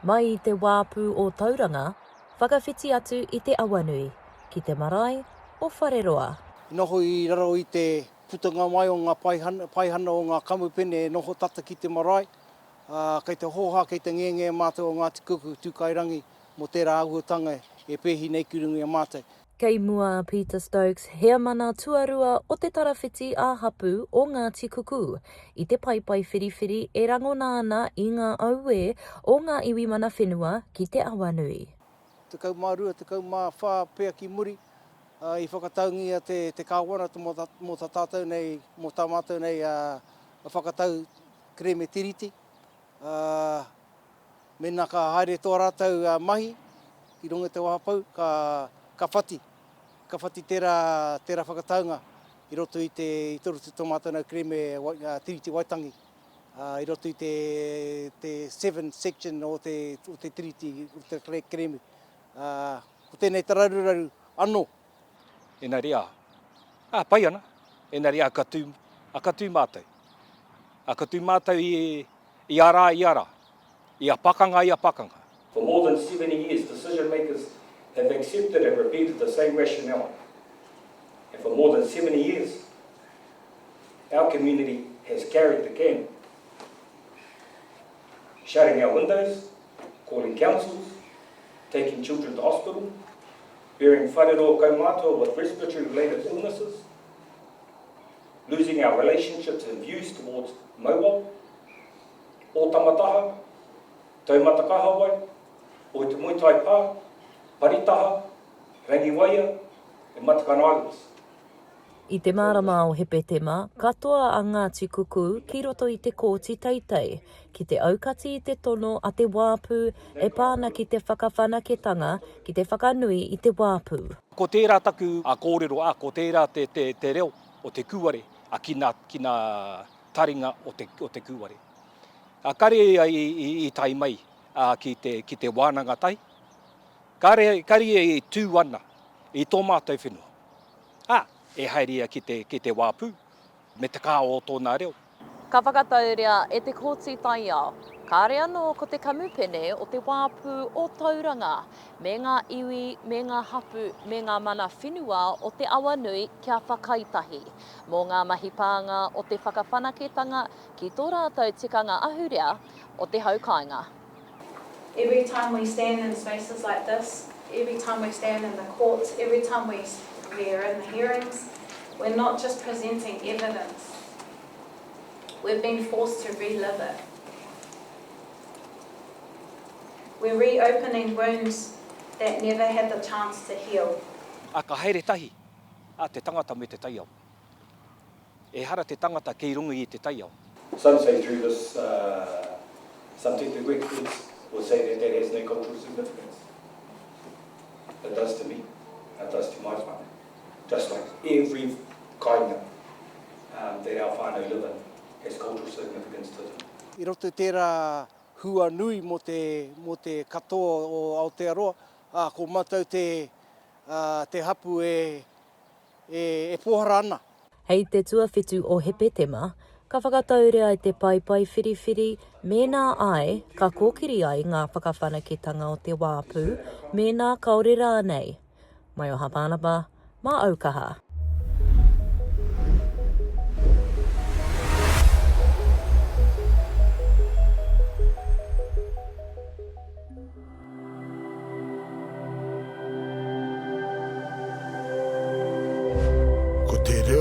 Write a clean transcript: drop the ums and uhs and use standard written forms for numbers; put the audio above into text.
Mai i te wāpu o Tauranga, whakawhiti atu i Te Awanui, ki te marae o Whareroa. I noho i raro i te putanga mai o ngā paihana o ngā kamupene e noho tata ki te marae, ā, kei te hōhā, kei te ngēngē mātou o Ngāti Kuku, Tūkairangi mō tērā āhuatanga e pēhi nei ki runga i a mātou. Kei mua a Peter Stokes, heamana tuarua o te tarawhiti ā-hapū o Ngāti Kuku, i te paepae whiriwhiri e rangona ana i ngā auē o ngā iwi mana whenua ki Te Awanui. 12, 14 pea ki muri, i whakataungia te Kāwana mō tā tātou nei, mō tā mātou nei whakatau kerēme Tiriti, ā, Mēnā ka haere tō rātou mahi ki runga i te wahapou, ka, ka whati, ka whati tērā, tērā whakataunga i roto i te, i te roto i tō mātou nau kerēme Tiriti Waitangi, i roto i te, te seven section o te, o te Tiriti, o te kerēme. Ko tēnei te raruraru anō. Engari ā, ā, pai ana, engari ā, ka tū, ā, ka tū mātou. Ā, ka tū mātou i, Ia rā, ia rā. Ia pakanga, ia pakanga. For more than 70 years, decision makers have accepted and repeated the same rationale. And for more than 70 years, our community has carried the can, shutting our windows, calling councils, taking children to hospital, bearing whareroa kaumātua with respiratory-related illnesses, losing our relationships and views towards Mauao, Ōtamataha, Taumatakahawai, Oitemoetai Pā, Paritaha, Rangiwaia, and Matakana Islands. I te marama o Hepetema, ka toa a Ngāti Kuku ki roto i te Kōti Teitei, ki te aukati i te tono a te Wāpu e pā ana ki te whakawhanaketanga ki te whakanui i te wāpu. Ko tērā taku kōrero, ā, ko tērā te reo o te kūare ki ngā taringa o te, o te kūare. Ā, kare ia i, i, i tae mai ā, ki te, ki te wānanga tahi. Kare, kare ia i tū ana i tō mātou whenua. Ā, e haere ia ki te, ki te wāpū me te kā o tōna reo. Ka whakatauria e te Kōti Taiao, kāre anō ko te kamupene o te wāpū o Tauranga, me ngā iwi, me ngā hapū, me ngā mana whenua o Te Awanui kia whakaaetahi mō ngā mahi pānga o te whakawhanaketanga ki tō rātou tikanga ahurea o te hau kāinga. Every time we stand in spaces like this, every time we stand in the courts, every time we, we're in the hearings, we're not just presenting evidence. We've been forced to relive it. We're reopening wounds that never had the chance to heal. A ka haere tahi a te tangata me te taiao. Ehara te tangata kei runga i te taiao. Some say through this, uh, some technical experts will say that that has no cultural significance. It does to me. It does to my whānau. Just like every kāinga um, that our whānau live in has cultural significance to them. I roto i tērā hua nui mō te, mō te katoa o Aotearoa, ā, ko mātou te, ā, te hapū e, e, e pōhara ana. Hei te tuawhitu o Hepetema, ka whakataurea e te paepae whiriwhiri mēnā āe, ka kōkiri ai ngā whakawhanaketanga o te wāpu, mēnā kāore rānei. Maioha Pānapa, mā Aukaha. Ko te reo.